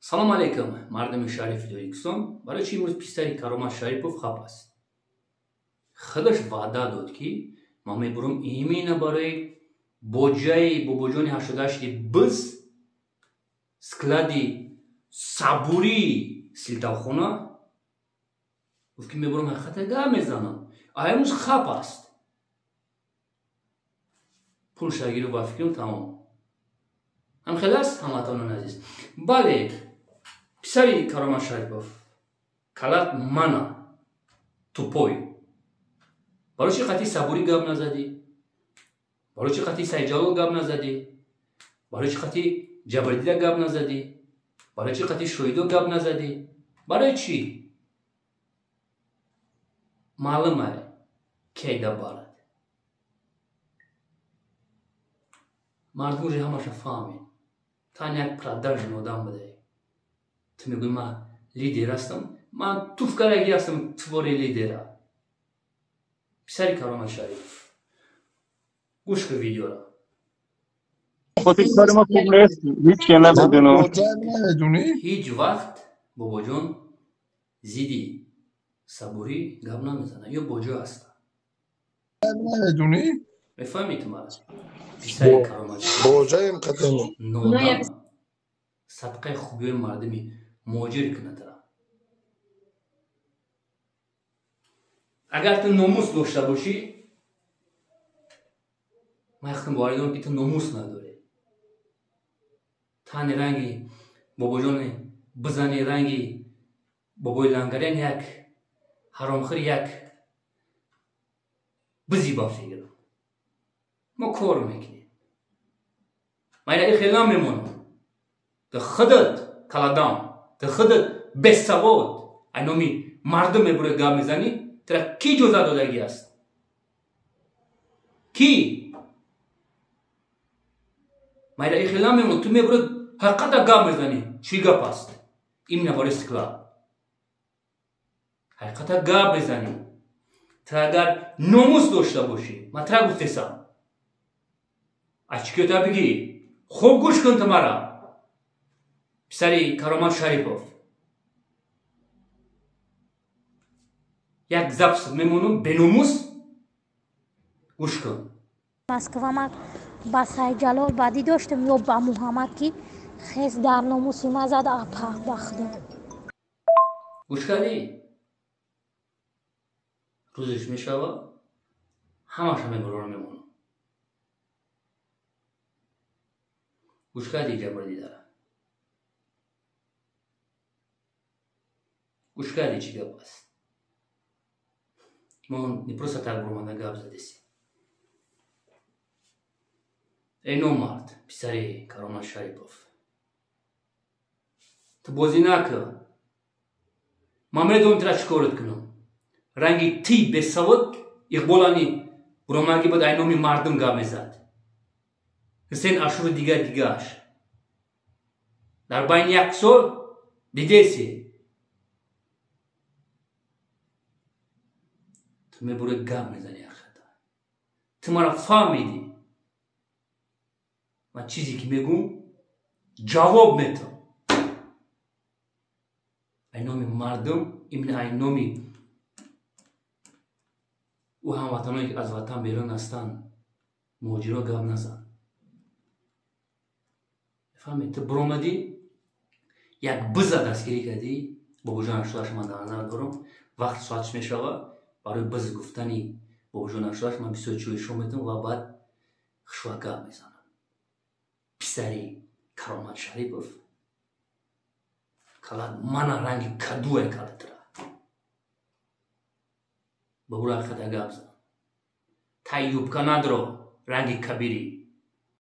Салом алейкум, мардуми шарифи Тоҷикистон. Барои чи имрӯз писари Каромат Шарипов хап аст? Худаш ваъда дод, ки ман мебурам именно барои боҷаи бобоҷони 88 биз склади сабурии силтавхона. Гуфт, ки мебурам, ҳақиқата гап мезанам. А имрӯз хап аст. Пул шагиру ба фикрам тамом. Ҳам хеле аст, ҳамватанони азиз. Бале, писари Каромат Шарипов, калат мана тупой. Барои чи қати Сабурӣ гап назадӣ? Барои чи қати Сайҷалол гап назадӣ? Барои чи қати Ҷабрдида гап назадӣ? Барои чи қати Шоҳидо гап назадӣ? Барои чӣ? Маълум ай, кайда барад. Мардум уже ҳамаша фаҳмед. Тан як продажный одам будаи. Ту мегӯӣ, ман лидер ҳастам, ман туфкараги ҳастам, твори лидера. Писари Каромат Шарипов, гӯш кун видеора. خاطر کار ما خوب نیست، هیچ که نمیدونم. ҳеҷ вақт бобоҷон зидди Сабурӣ гап намезана ё боҷо ҳаста. Мефаҳмӣ ту мара, писари Каромат? Нодам садқаи хубиҳои мардуми муҳоҷир кунадра. Агар ту номус дошта бошӣ, ман яхтам боварӣ дорам, ки ту номус надорӣ. Тани ранги бобоҷони бизани, ранги бобои лангарян, як ҳаромхӯр, як бизи ба фикрам. Мо кор мекунем. Ман ина хел намемонам. Ту худат каладам, ту худат бесавод, ай номи мардум мебуре гап мезанӣ. Тура кӣ иҷозат додагӣ аст? Кӣ? Ман ина хел намемонам. Ту мебуре, ҳақиқата гап мезанӣ. Чӣ гап аст? Именно барои склад ҳақиқата гап мезанӣ. Ту агар номус дошта бошӣ, ман тура гуфтесам, ачкиёта бигӣ. Хуб гӯш кун ту мара, писари Каромат Шарипов. Як запись мемонам, беномус, гӯш кун. Москва ман ба Сайҷалол бадӣ доштам ё ба Муҳаммад, ки хес дар номуси ма зад, апа ба худо. Гӯш кардӣ? Рӯзеш мешава, ҳамаша мебарора мемонам. Гӯш кардӣ, ҷабрдидара? Гӯш кардӣ, чӣ гап аст? Мо не просто так буромада гап задесем. Эй номард, писари Каромат Шарипов, ту бозӣ накун. Ман медонам, тура чӣ корат кунам. Ранги ти бесавод Иқболани буромаги буд, ай номи мардум гап мезад. Ҳусейн Ашуру дигар дигааш дар байни як сол дидеси. Ту мебуре, гап мезанӣ ҳақиқата. Ту мара фаҳмидӣ. Ман чизе ки мегӯм, ҷавоб метам. Ай номи мардум, именно ай номи ӯ ҳамватаное, ки аз ватан берун ҳастанд, муҳоҷиро, гап назан. Фаҳмед, ту буромадӣ, як биза дастгирӣ кардӣ. Бобоҷон 88 ман дар назар дорам. Вақт соатш мешава, барои биз гуфтани бобоҷон 88 ман бисёр чӯишо метам ва баъд хушва гап мезанам. Писари Каромат Шарипов, калат мана ранги кадуе калатра. Бабура, ҳақиқата гап зан. Тай юбка надро, ранги кабирӣ.